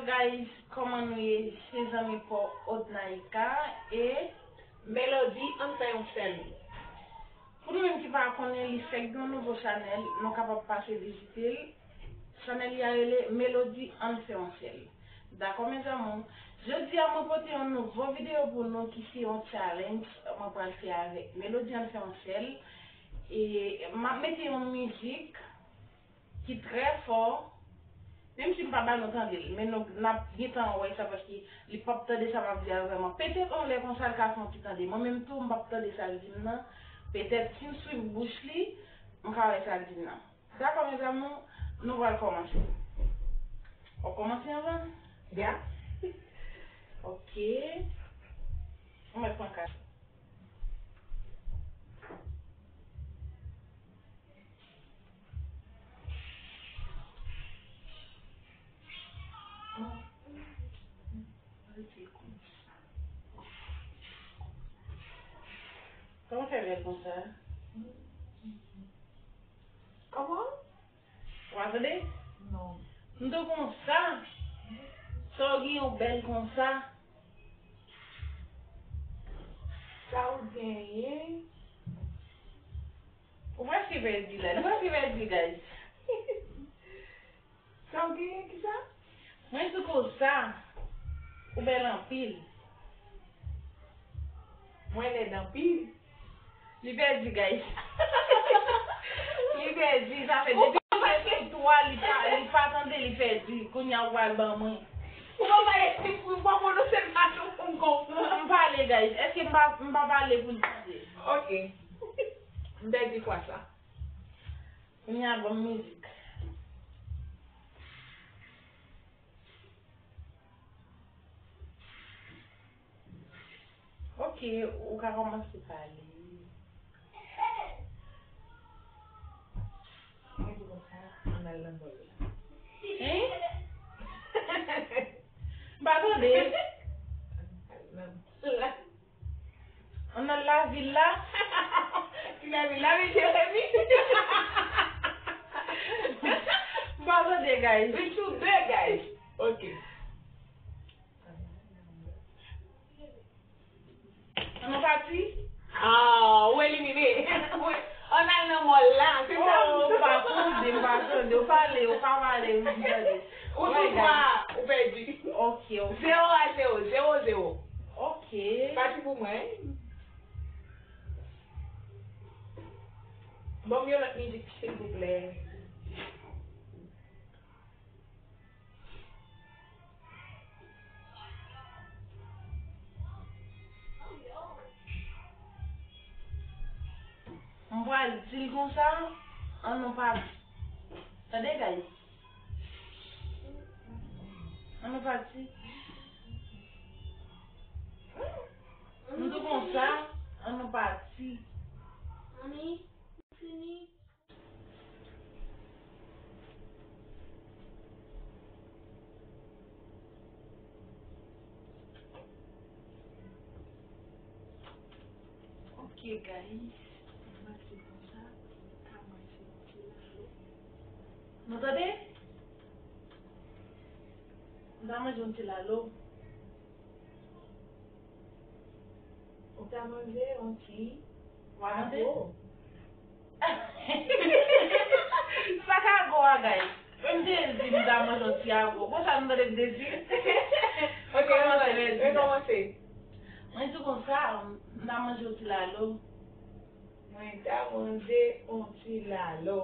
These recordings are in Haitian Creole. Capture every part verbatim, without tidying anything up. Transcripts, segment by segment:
Guys, kòman nou ye? Se zanmi pa w Odnaïka e Melody, ann fè yon sèl. Pou nou menm ki pa konnen, li fèk gen yon nouvo chanèl, nou kapab pase vizite l. Chanèl li a rele Melody, ann fè yon sèl. Dakò, mes amours? Jodi a, mwen pote yon nouvo videyo pou nou ki se yon challenge mwen pral fè avèk Melody, ann fè yon sèl. E m ap mete yon mizik ki trè fò. Menm si m pa ba nou tande l, men nou, n ap gentan wè sa paske li p ap tande sa m ap di a vrèman. Petèt yon lè konsa l ka fè yon ti tande. Mwen menm tou, m p ap tande sa l di m nan. Petèt si m swiv bouch li, m ka wè sa l di m nan. Dakò, mes amours, nou pral kòmanse. W ap kòmanse anvan? Ya. Ok. Mwen mèt pran kach. Kòman fè bèl konsa? Kòman? W a tande? Non. M di w konsa. Sa w gen yon bèl konsa. Sa w genyen? Ou prèske pèdi la. Li prèske pèdi, guys. Sa w genyen, kisa? Mwen di konsa. Ou bèl anpil. Mwen lèd anpil. Li pèdi, guys. Li pèdi, sa fè depi li gen sou twa, li pa, li pa tande, li pèdi. Kounye a ou pral ban mwen. Ou pa pale, ou pa pwononse m pa tou pou m konprann. M pale, guys. Èske m pa, m pa pale pou l tande? Ok. M pèdi fwa sa. Kounye a ban m mizik. Ok, ou ka kòmanse pale. Mwen di konsa, ann al nan mòl la. Hein? M pa tande. Ann al nan mòl la. Ann al lavil la. Ki lavil la, men Jeremi? M pa tande, guys. Li tou de, guys. Ok. Ann nou pati? Ah, ou elimine. Ann al nan mòl la. Se sa. Oh, m pa tande, m pa tande. Ou pale, ou pa pale, m tande. Ou sou twa, ou pèdi. Ok, ok. Zewo a zewo, zewo zewo. Ok. Pati pou mwen. Ban m yon lòt mizik, silvouplè. M pral di l konsa, ann nou pati. Tande, guys? Ann nou pati. M di konsa, ann nou pati. Mami, fini. Ok, guys. Mwen se konsa, ka mwen se ti lalo. Nou tande? M ta manje yon ti lalo. Ou ta manje yon ti ago. Sa k ago a, guys? M te di m ta manje yon ti ago. Konsa m tande m te di. Ok, kòmanse, rekòmanse. Mwen di konsa, m ta manje yon ti lalo. Mwen ta manje yon ti lalo.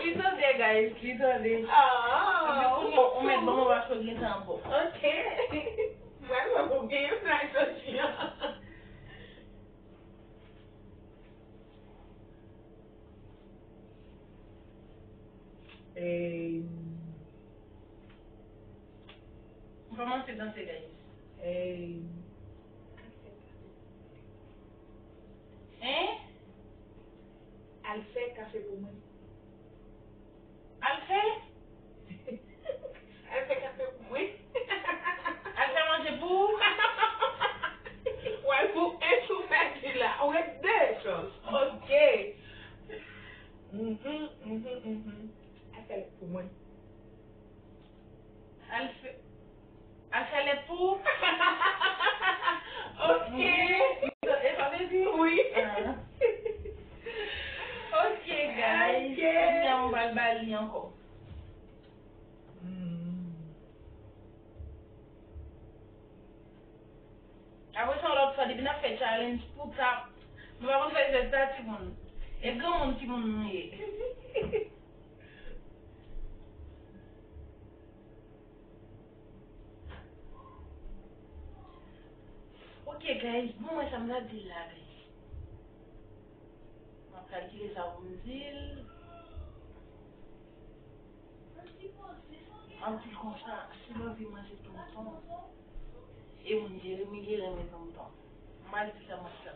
Li tande, guys, li tande. Ah. Ou, ou mèt ban mwen paske w gentan bon. Ok. Mwen wè pou gen yon nan jodi a. Ey. M kòmanse danse, guys. Ey. Hein? Al fè kafe pou mwen. Al fè? Al fè kafe pou mwen. Al fè manje pou ou? Wè, pou en sou pèdi la. Ou gen de chans. Ok. Mhm, mhm, mhm. Al fè l pou mwen. Ok. E sa te di? Wi. Ah. Ok, guys. Ok. Kounye a m pral ba li ankò. Hmm. Apre sa, yon lòt fwa, depi n ap fè challenge pou tap, nou pa konn fè jès sa, timoun. E granmoun timoun nou ye. Ok, guys, bon, mwen sa m ta di l la, guys. M ap kalkile sa pou m di l. M ap di l konsa, si l anvi manje tonton, e moun Jeremi ki renmen tonton. M pral di sa, m ap di sa.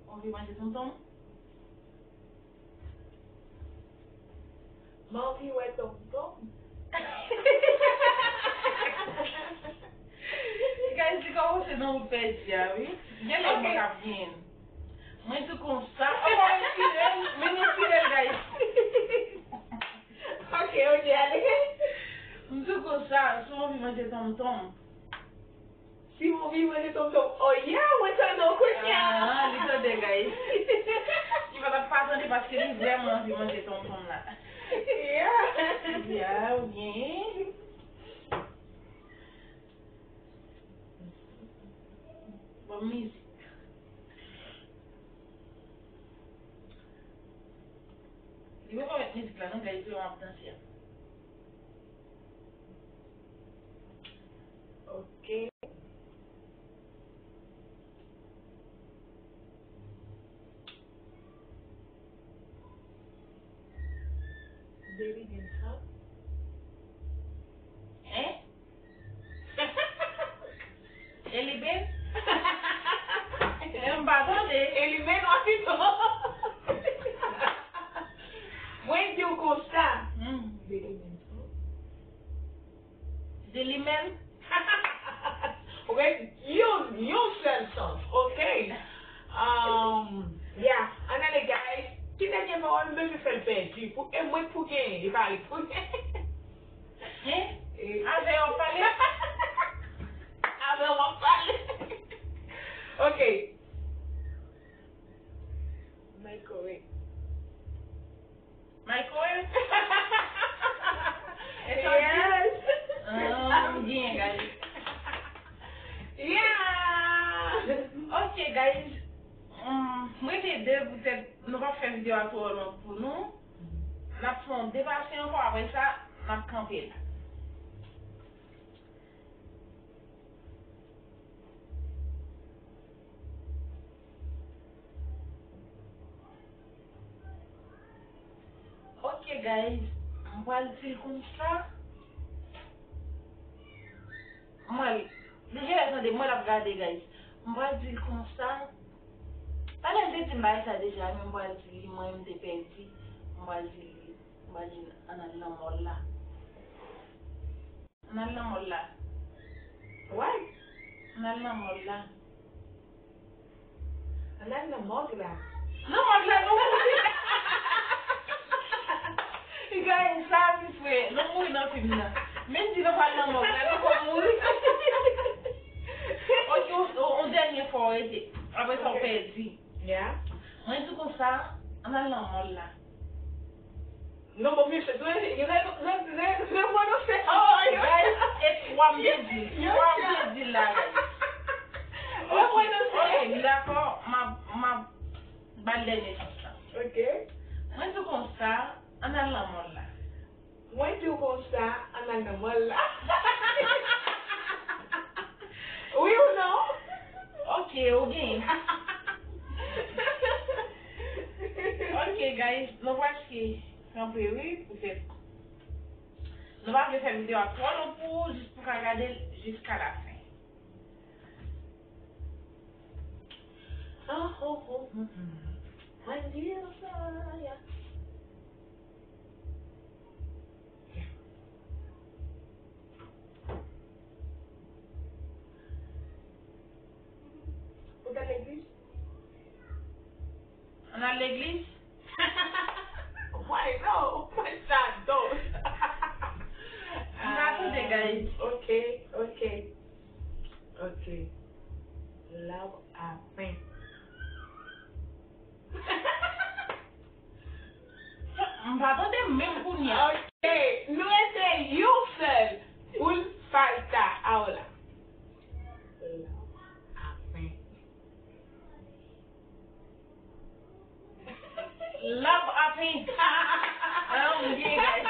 Ou anvi manje tonton? M anvi wè tonton. Guys, li kòmanse nan wout pèdi a, wi. Gen lè mwen k ap genyen. Mwen di konsa, ankò retire l, men retire l, guys. Ok, ok, ale. M di konsa, si w anvi manje tonton. Si w anvi manje tonton, oh yeah, mwen tande w kounye a. Ah, li tande, guys. Li pa t ap pa tande paske li vrèman anvi manje tonton la. Yeah. Yeah, oubyen. Bon, mizik. Li poko met mizik la, non, guys, yo ap danse a. Ok. Baby dance, huh? Hein? Eliben? M pa tande. Eliben, w ap pito. Mwen di w konsa. Hmm. Baby dance, huh? Delimen. Ok, yon, yon sèl sans, ok? Um, yeah, ann ale, guys. Ki dènye pawòl m bezwen fè l pèdi? Pou, e mwen k pou genyen, e pa li k pou genyen. Hein? E avè w ap pale? Avè w ap pale. Ok. Microwave. Microwave? E sa w di? Yes. Ah, m genyen, guys. Yeah! Ok, guys. Hmm, m rete de poutèt nou p ap fè videyo a twò long pou nou. N ap fè yon de pase ankò, apre sa, n ap kanpe la. Ok, guys, m pral di l konsa. Mwen, li genlè tande, mwen l ap gade, guys. M pral di l konsa. Talè l te di m bagay sa deja, men m pral di li, mwen menm m te pèdi. M pral di li, m pral di l, ann al nan mòl la. Ann al nan mòl la. What? Ann al nan mòl la. Ann al nan mòg la. Nan mòg la, nou mouri. Gade sa, ti frè, nou mouri nan fim nan. Menm si nou pral nan mòg la, nou poko mouri. Ok, on, on, on dènye fwa w rete. Apre sa, w pèdi. Yeah. Mwen di konsa, ann al nan mòl la. Non, bon, mesye, re, re, re, re, repwononse pawòl yo. Guys, e twa m te di. Twa m te di la, guys. Ok, repwononse. Ok, m dakò, m ap, m ap ba l dènye chans la. Ok. Mwen di konsa, ann al nan mòl la. Mwen di w konsa, ann al nan mòl la. Wi ou non? Ok, ou genyen. Ok, guys, nou prèske kanpe, wi, poutèt nou pa vle fè videyo a twò long pou ou, jis pou w ka gade l jiska lafen. Oh, oh, oh, mm, mm. Mwen di w sa, ya. Ou t al legliz? Ann al legliz? Why no? Why sa don? M pa tande, guys. Ok, ok. Ok. Love apen. M pa tande menm kounye a. Ok, nou rete yon sèl pou n fay ta a w la. Love apen. Love apen. Ah, m gen, guys.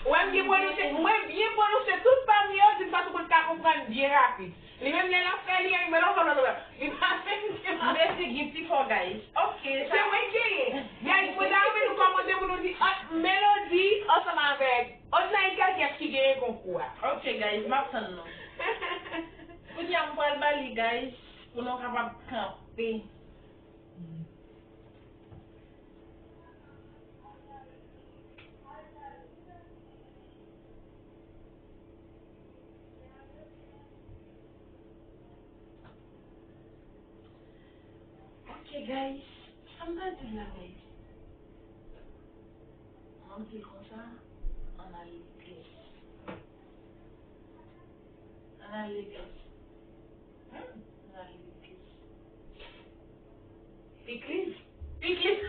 Wè, m byen pwononse, mwen byen pwononse tout pami yo, di m pa sou konn ka konprann byen rapid. Li menm lè l ap fè li, li menm li pa menm gen. M te di gen ti fò, guys. Ok, Se mwen ki genyen. Guys, mwen ta renmen nou kòmante pou nou di ant Melody ansanm avèk Odnaïka kiyès ki genyen konkou a. Ok, guys, m ap tann nou. Kounye a m pral ba li, guys, pou nou kapab kanpe. Ok, guys. Sa m ta di la, guys? Mwen di konsa, ann al legliz. Ann al legliz. Hmm? Ann al legliz. Pikliz. Pikliz.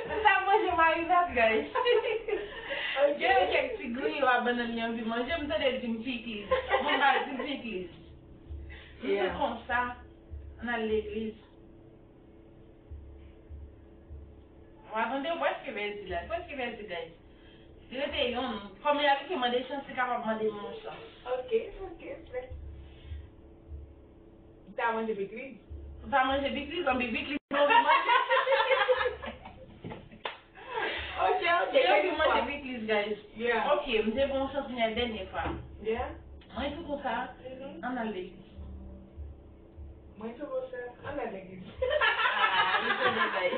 M ta manje marinad, guys. Gen yon kèk ti griyo a bannann li anvi manje, m tande l di m pikliz. Bon, m pa di m pikliz. M di konsa, ann al legliz. Mwen tande w prèske pèdi la, prèske pèdi, guys. Li rete yonn. Kòm li abitye mande chans, li kapab mande m yon chans. Ok, ok, frè. Ou ta manje pikliz? Ou ta manje pikliz, anpi pikliz mwen vin manje. Ok, ok. Li anvi manje pikliz, guys. Yeah. Ok, m te bon chans yon dènye fwa. Yeah. Mwen tou konsa, Mhm. Ann al legliz. Mwen tou konsa, ann al legliz. Ah, li tande, guys.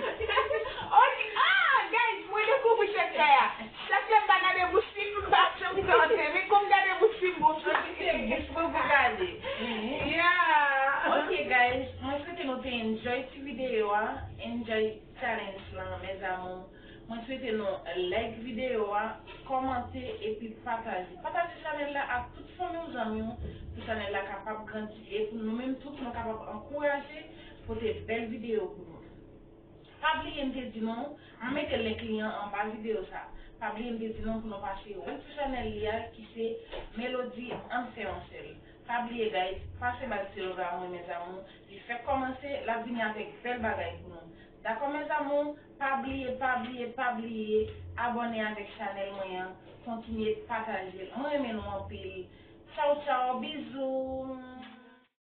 Ok, ah, guys, mwen dekouvri sekrè a. Chak lè m pa gade bouch li, m pa janm tante. Men kòm gade bouch li, m bon Anpi se bouch mwen pou gade. Yeah. Ok, guys, mwen swete nou te enjoy ti videyo a, enjoy challenge lan, mes amours. Mwen swete nou like videyo a, kòmante epi pataje. Pataje chanèl la ak tout fanmi w, zanmi w, pou chanèl la kapab grandi e pou nou menm tout nou kapab ankouraje pote bèl videyo pou nou. Pa bliye m te di nou, m mete link li an anba videyo sa. Pa bliye m te di nou pou nou pase wè sou chanèl li a ki se Melody Ann Fè Yon Sèl. Pa bliye, guys, pase ba l ti love a mwen, mes amours. Li fèk kòmanse, l ap vini avèk bèl bagay pou nou. Dakò, mes amours? Pa bliye, pa bliye, pa bliye abòne avèk chanèl mwen an. Kontinye pataje l. Mwen renmen nou anpil. Tchaw, tchaw, bizou.